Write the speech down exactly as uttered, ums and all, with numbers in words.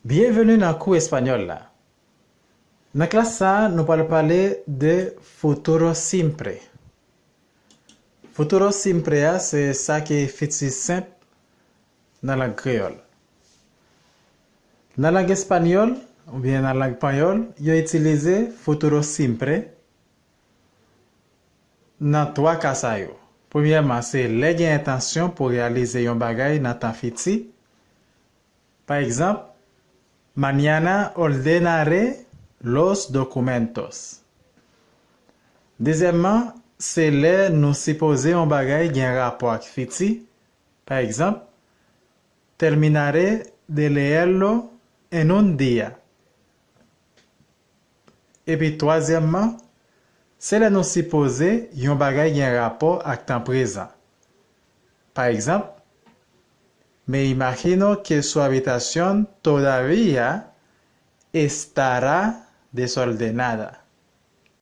Byenveni nan kou espanyòl la. Nan klas sa a, nou pral pale de futuro simple. Futuro simple a se sa ki fiti senp nan lang kreyòl. Nan lang espanyòl oubyen nan lang panyòl, yo itilize futuro simple nan twa ka sa yo. Premyèman, se lè gen entansyon pou reyalize yon bagay nan tan fiti. Pa egzanp, mañana ordenaré los documentos. Dezyèmman, se lè nou sipoze yon bagay gen rapò ak fiti. Pa egzanp, terminaré de leerlo en un día. Epi twazyèmman, se lè nou sipoze yon bagay gen rapò ak tan prezan. Pa egzanp, me imagino que su habitación todavía estará desordenada.